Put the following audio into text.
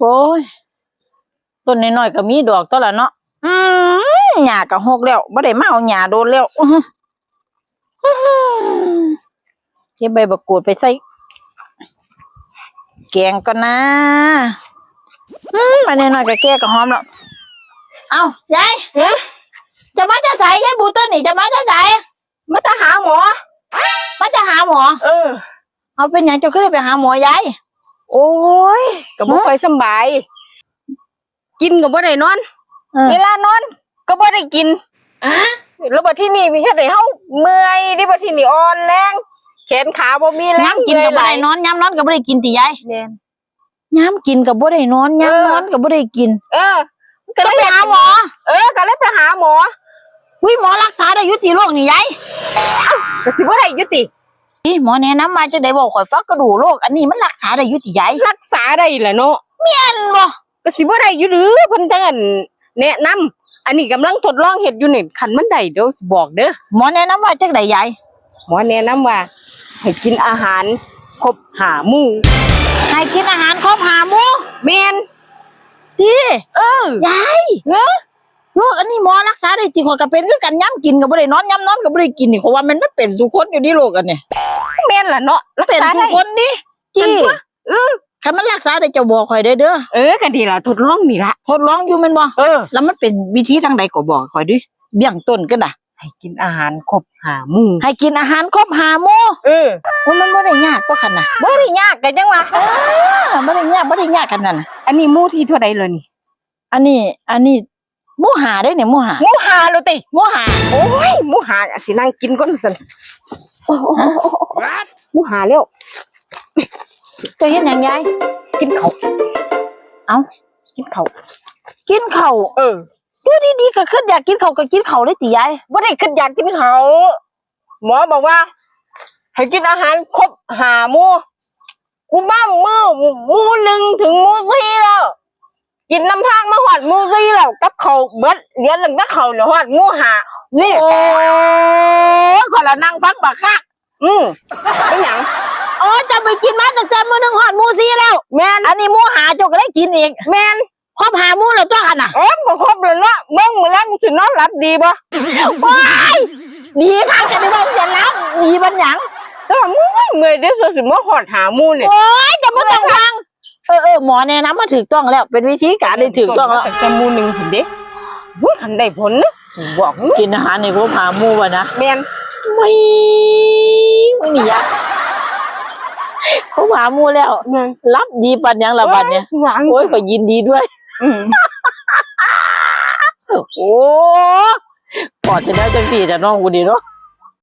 ໂອ້ຍ ຕົ້ນນ້ອຍໆກໍມີດອກຕົວລະເນາະ. ອືມ ຫຍ້າກໍຫົກແລ້ວ ບໍ່ໄດ້ມາເອົາຫຍ້າໂດນແລ້ວ. ອື ເກັບໃບບັກກູດໄປໃສ່ແກງກ່ອນນາ. ອືມ ອັນນ້ອຍໆກໍແກ່ກໍຫອມແລ້ວ. ເອົ້າ ຍາຍ ຮະ? ເຈົ້າມາແຕ່ໃສ? ຍາຍບູດຕົວນີ້ ເຈົ້າມາແຕ່ໃສ? ມາແຕ່ຫາໝໍ. ມາແຕ່ຫາໝໍ? ເອີ. ເອົາ ເປັນຫຍັງເຈົ້າຄືໄດ້ໄປຫາໝໍຍາຍ? ໂອ້ຍ ກໍບໍ່ ຫື? ຄ່ອຍສຳບາຍ ກິນກໍບໍ່ໄດ້ນອນ. ເອີ. ເວລານອນກໍບໍ່ໄດ້ກິນ. ອະ? ແລ້ວບັດທີນີ້ເຮັດໃຫ້ເຮົາເມື່ອຍເດ້ ບັດທີນີ້ອ່ອນແຮງ ແຂນຂາບໍ່ມີແຮງ. ຍາມກິນກໍບໍ່ໄດ້ນອນ ເມື່ອຍຫຼາຍ ຍາມນອນກໍບໍ່ໄດ້ກິນຕິຍາຍ? ແມ່ນ. ຍາມກິນກໍບໍ່ໄດ້ນອນ ເອີ ຍາມນອນກໍບໍ່ໄດ້ກິນ. ເອີ ກໍເລີຍ ຕ້ອງໄປຫາໝໍ. ເອີ ກໍເລີຍໄປຫາໝໍ. ອຸ້ຍ ໝໍລັກສາໄດ້ຢູ່ຕິໂລກນີ້ຍາຍ? ເອົ້າ ກໍຊິບໍ່ໄດ້ຢູ່ຕິ? ອີ ໝໍແນະນຳວ່າຈັ່ງໃດ ເວົ້າຂ້ອຍຟັງກະດູ. ໂລກອັນນີ້ມັນລັກສາໄດ້ຢູ່ຕິຍາຍ? ລັກສາໄດ້ລະເນາະ. ແມ່ນບໍ່? ກໍຊິບໍ່ໄດ້ຢູ່ຫຼື ເພິ່ນຈັ່ງອັນແນະນຳ. ອັນນີ້ກຳລັງທົດລອງເຮັດຢູ່ນີ້ ຄັນມັນໄດ້ດຽວຊິບອກເດີ. ໝໍແນະນຳວ່າຈັ່ງໃດຍາຍ? ໝໍແນະນຳວ່າໃຫ້ກິນອາຫານຄົບຫ້າໝູ່. ໃຫ້ກິນອາຫານຄົບຫ້າໝູ່? ແມ່ນ. ຕິ? ເອີ. ຍາຍ ເອີ ໂລກອັນນີ້ໝໍລັກສາໄດ້ຕິ? ຂ້ອຍກໍເປັນຄືກັນ ຍາມກິນກໍບໍ່ໄດ້ນອນ ຍາມນອນກໍບໍ່ໄດ້ກິນນີ້ ຂ້ອຍວ່າແມ່ນມັນເປັນສູ່ຄົນຢູ່ຕິໂລກອັນນີ້. ແມ່ນລະເນາະ ລັກສາໄດ້ ເປັນສູ່ຄົນຕິ. ເອີ ຄັນມັນລັກສາໄດ້ເຈົ້າບອກຂ້ອຍເດີ. ເອີ ກໍນີ້ລະ ທົດລອງນີ້ລະ ທົດລອງຢູ່ແມ່ນບໍ່? ເອີ ແລ້ວມັນເປັນວິທີທາງໃດກໍບອກຂ້ອຍເດີ ເບື້ອງຕົ້ນກໍນະ. ໃຫ້ກິນອາຫານຄົບຫ້າໝູ່. ໃຫ້ກິນອາຫານຄົບຫ້າໝູ່? ເອີ. ໂອ້ຍ ມັນບໍ່ໄດ້ຍາກຕົວະຄັນນະ. ບໍ່ໄດ້ຍາກ ກໍຈັ່ງວ່າ ເອີ ບໍ່ໄດ້ຍາກ ບໍ່ໄດ້ຍາກຂະໜາດນັ້ນ. ອັນນີ້ໝູ່ທີເທົ່າໃດແລ້ວນີ້? ອັນນີ້ ອັນນີ້ໝູ່ຫ້າເດ້ນີ້ ໝູ່ຫ້າ. ໝູ່ຫ້າແລ້ວຕິ? ໝູ່ຫ້າ. ໂອ້ຍ ໝູ່ຫ້າ ຊິນັ່ງກິນກ່ອນຊັ້ນ. ໂອ້ຍ ໝູ່ຫ້າແລ້ວ. ເຈົ້າເຮັດຫຍັງຍາຍ? ກິນເຂົ້າ. ເອົ້າ ກິນເຂົ້າ. ກິນເຂົ້າ? ເອີ. ຢູ່ດີໆກໍຄິດຢາກກິນເຂົ້າ ກໍກິນເຂົ້າເລີຍຕິຍາຍ? ບໍ່ໄດ້ຄິດຢາກກິນເຂົ້າ ໝໍບອກວ່າໃຫ້ກິນອາຫານຄົບຫ້າໝູ່. ກູມາມື້ໝູ່ໜຶ່ງເຖິງໝູ່ສີ່ແລ້ວ ກິນນຳທາງມາຮອດໝູ່ສີ່ແລ້ວ ກັບເຂົ້າເບິດ ເຫຼືອຕັ້ງແຕ່ເຂົ້ານີ້ຮອດໝູ່ຫ້ານີ້. ໂອ້ຍ ຂ້ອຍລະນັ່ງຟັງບັກຄັກ. ອືມ ເປັນຫຍັງ? ອໍ ເຈົ້າໄປກິນມາຕັ້ງແຕ່ມື້ໜຶ່ງຮອດໝູ່ສີ່ແລ້ວ? ແມ່ນ. ອັນນີ້ໝູ່ຫ້າເຈົ້າກໍໄດ້ກິນອີກ? ແມ່ນ. ຄົບຫ້າໝູ່ແລ້ວຕົວະຫັ້ນນະ. ເອີ ກໍຄົບແລ້ວເນາະ ເບິ່ງມື້ແລງຊິນອນຫຼັບດີບໍ່? ໂອ້ຍ ດີຄັກ ຈະໄດ້ເວົ້າແຕ່ຫຼັບດີປານຫຍັງ? ແຕ່ວ່າເມື່ອຍ ເມື່ອຍເດ້ ຊິມາຮອດຫ້າໝູ່ນີ້. ໂອ້ຍ ເຈົ້າບໍ່ຕ້ອງຫ່ວງ. ເອີໆ ໝໍແນະນຳມາຖືກຕ້ອງແລ້ວ ເປັນວິທີການທີ່ຖືກຕ້ອງແລ້ວ ຕັ້ງແຕ່ໝູ່ໜຶ່ງພຸ້ນເດ້. ໂອ້ຍ ຄັນໄດ້ຜົນນະ ຊິບອກ. ກິນອາຫານໃຫ້ຄົບຫ້າໝູ່ວ່ານະ. ແມ່ນ. ໂອ້ຍ ມື້ນີ້ຢາກຄົບຫ້າໝູ່ແລ້ວ. ແມ່ນ. ຫຼັບດີປານຫຍັງລະບັດນີ້? ໂອ້ຍ ຫວັງ. ໂອ້ຍ ຂ້ອຍຍິນດີດ້ວຍ. ອືມ. ໂອ້ ພໍຈະໄດ້ຈັ່ງຊີ້ແຕ່ນ້ອງຜູ້ນີ້ເນາະ.